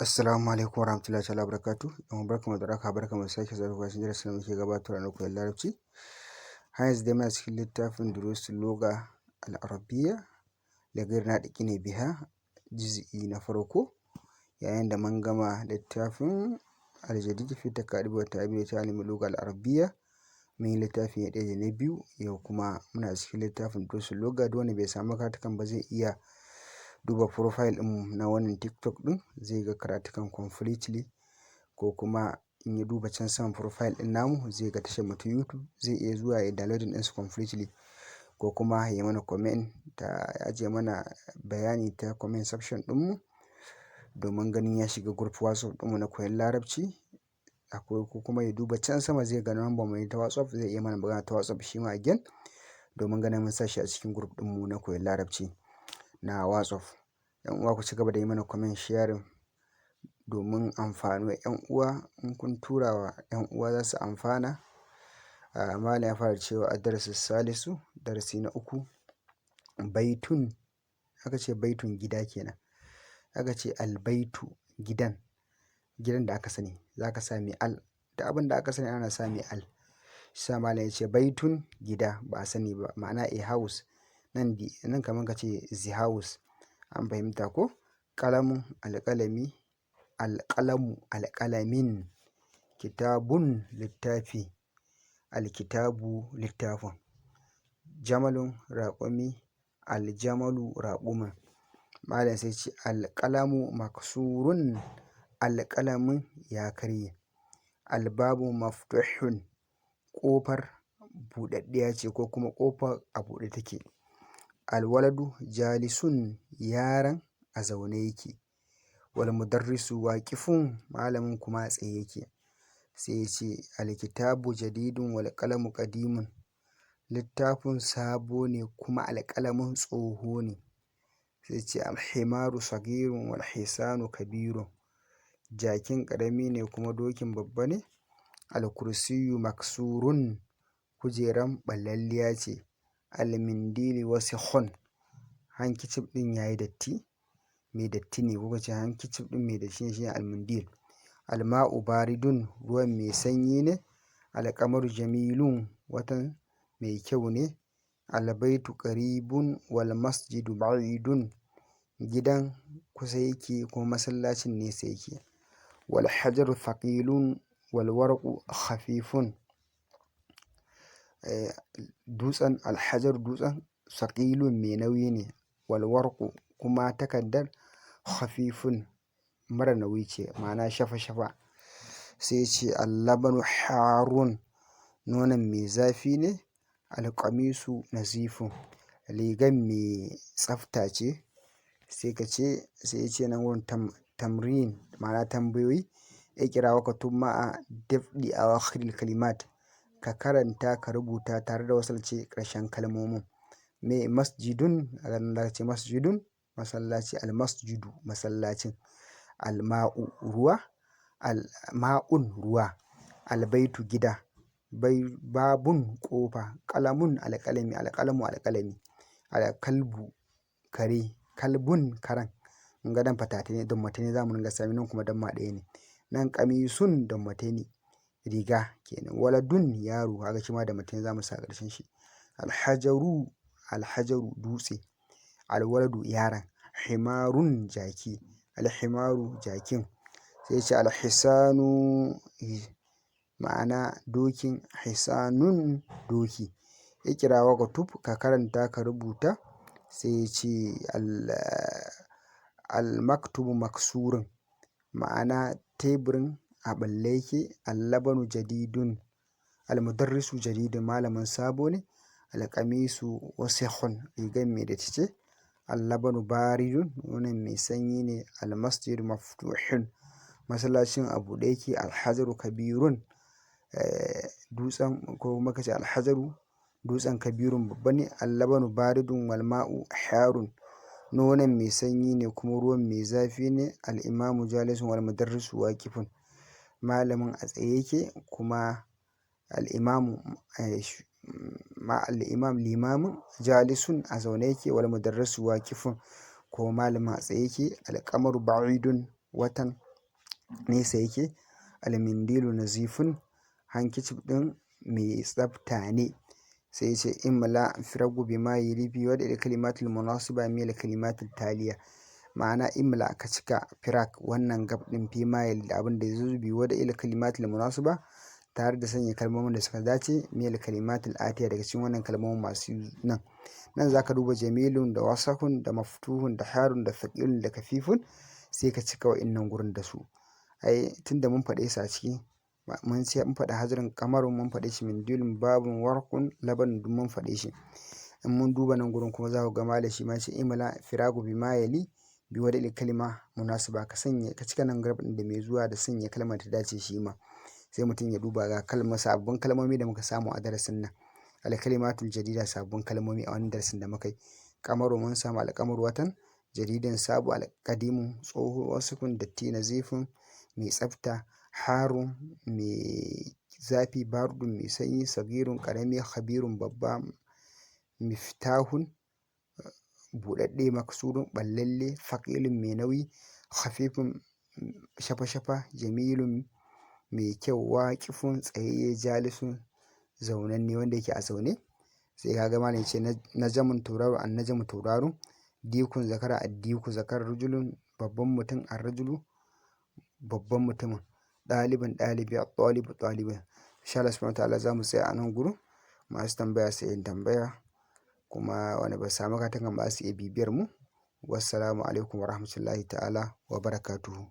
Assalamu alaikum warahmatullahi ta'ala barakatuh. Yan barkamu da warhaka, barkamu da sake saduwa cikin darasin da muke gabatarwa na koyon Larabci. Har yanzu dai muna cikin littafin Durusul Lugha Al-Arabiyya li ghairi nadiqina biha, juz'i na farko. Yayin da mun gama littafin Al-Jadid fi Taqrib wa Ta'bir Ta'lim Lugha Al-Arabiyya, mun yi littafi na ɗaya da na biyu, yau kuma muna cikin littafin Durusul Lugha. Duk wanda bai samu karatukan ba zai iya duba profile ɗinmu na wannan TikTok ɗin, zai ga karatukan completely, ko kuma in ya duba can saman profile ɗin namu zai ga tashar mu ta YouTube, zai iya zuwa ya downloading ɗinsu completely, ko kuma ya mana comment ta ajiye mana bayani ta comment section ɗinmu domin ganin ya shiga group WhatsApp ɗinmu na koyon Larabci. Akwai, ko kuma ya duba can sama zai ga number mu ta WhatsApp, zai iya mana magana ta WhatsApp shi ma again domin ganin mun sa shi a cikin group ɗinmu na koyon Larabci na WhatsApp. 'Yan uwa, ku ci gaba da yi mana comment, sharing domin amfanuwar 'yan uwa. In kun tura wa 'yan uwa za su amfana. Malam ya fara cewa ad-darasu salisu, darasi na uku, baitun. Aka ce baitun gida kenan. Aka ce albaitu gidan, gidan da aka sani za ka sa mai al. Da abin da aka sani ana sa mai al. Sa malam ya ce baitun gida ba a sani ba, ma'ana a house. Nan nan kamar ka ce the house. An fahimta ko? Qalamun alƙalami, alƙalamu alƙalamin, kitabun littafi, alkitabu littafin, jamalun raƙumi, aljamalu raƙumin. Malam sai ce alƙalamu maksurun, alƙalamin ya karye. Albabu maftuhun, ƙofar buɗaɗɗiya ce ko kuma ƙofar a buɗe take. Alwaladu jalisun, yaron a zaune yake. Wal mudarrisu waqifun, malamin kuma a tsaye yake. Sai ya ce alkitabu jadidun wal qalamu qadimun, littafin sabo ne kuma alƙalamin tsoho ne. Sai ce alhimaru sagirun wal hisanu kabirun, jakin ƙarami ne kuma dokin babba ne. Alkursiyu maksurun, kujeran ɓalalliya ce. Almindili wasikhun, hankicif ɗin yayi datti, mai datti ne, ko kace hankicif ɗin mai datti ne, shine almindil. Alma'u baridun, ruwan mai sanyi ne. Alƙamaru jamilun, watan mai kyau ne. Albaitu qaribun wal masjidu ba'idun, gidan kusa yake kuma masallacin nesa yake. Wal hajaru thaqilun wal waraqu khafifun, dutsen alhajar dutsen thaqilun mai nauyi ne, wal waraqu kuma takardar khafifun mara nauyi ce, ma'ana shafa shafa. Sai ce allabanu harun, nonon mai zafi ne. Alƙamisu nazifun, rigan mai tsafta ce. Sai ka ce, sai ya ce nan wurin tamrin, ma'ana tambayoyi. Iqra wa katum ma'a daf'i awakhiril kalimat, ka karanta ka rubuta tare da wasalce ƙarshen kalmomin. Me masjidun, a nan ce masjidun masallaci, almasjidu masallacin, alma'u ruwa, alma'un ruwa, albaitu gida, babun ƙofa, qalamun alƙalami, alƙalamu alƙalami, alkalbu kare, kalbun karen. Kun ga nan fatatene dammatene za mu ringa sami, nan kuma damma ɗaya ne. Nan qamisun dammatene, riga kenan. Waladun yaro, kaga shi ma dammatene za mu sa ƙarshen shi. Alhajaru, alhajaru dutse, alwaladu yaron, himarun jaki, alhimaru jakin. Sai ce alhisanu ma'ana dokin, hisanun doki. Iqra wa katum, ka karanta ka rubuta. Sai ce al-maktubu maksurun, ma'ana teburin a ɓalle yake. Allabanu jadidun, almudarrisu jadidun, malamin sabo ne. Alƙamisu wasikhun, rigan mai datti ce. Allabanu baridun, nonon mai sanyi ne. Almasjidu maftuhun, masallacin a buɗe yake. Alhajaru kabirun, dutsen, ko kuma ka ce alhajaru dutsen kabirun babba ne. Allabanu baridun wal ma'u harun, nonon mai sanyi ne kuma ruwan mai zafi ne. Al'imamu jalisun wal mudarrisu waqifun, malamin a tsaye yake kuma al'imamu al'imam limamin jalisun a zaune yake, wal mudarrisu waqifun ko malamin a tsaye yake. Alƙamaru ba'idun, watan Nesa yake. Al-mindilu nazifun, handkerchief ɗin mai tsafta ne. Sai ya ce imla firagu bima yali fi wada'il kalimatul munasiba min al-kalimatit taliya. Ma'ana imla ka cika firak wannan gap ɗin fi ma yali da abin da ya zo bi wada'il kalimatul munasiba tare da sanya kalmomin da suka dace min al-kalimatil atiya daga cikin wannan kalmomin masu nan. Nan za ka duba jamilun da wasakun da maftuhun da harun da thaqilun da kafifun, sai ka cika wa'innan gurin da su. Ai tunda mun faɗe su a ciki, mun ce mun faɗi hajarun, qamarun, mun faɗe shi, mindilun, babun, warqun, labanun, duk mun faɗe shi. In mun duba nan gurin kuma za ku ga malam shi ma ya ce imla firagu bima yali bi wada'il kalima munasiba, ka sanya ka cika nan gap ɗin da mai zuwa da sanya kalmar ta dace shi ma. Sai mutum ya duba ga kalma sababbin kalmomi da muka samu a darasin nan. Al-kalimatul jadida, sababbin kalmomi a wannan darasin da muka yi. Qamaru mun samu al-qamaru watan, jadidun sabo, al-qadimu tsoho, wasakun datti, nazifun mai tsafta, harun mai zafi, bardun mai sanyi, sagirun ƙarami, khabirun babba, miftahun buɗaɗɗe, maksurun ɓallalle, thaqilun mai nauyi, khafifun shafa-shafa, jamilun mai kyau, waƙifun tsayayye, jalisun zaunanne wanda yake a zaune. Sai ka ga malam ya ce najamun tauraro, an-najamu tauraro, dikun zakara, addiku zakara, rajulun babban mutum, ar-rajulu babban mutumin, ɗalibin ɗalibi, at-talibu ɗalibin. Insha Allah subhanahu wa ta'ala za mu tsaya a nan gurin. Masu tambaya sai yin tambaya, kuma wanda ba su samu karatun ba za su iya bibiyar mu. Wassalamu alaikum wa rahmatullahi ta'ala wa barakatuhu.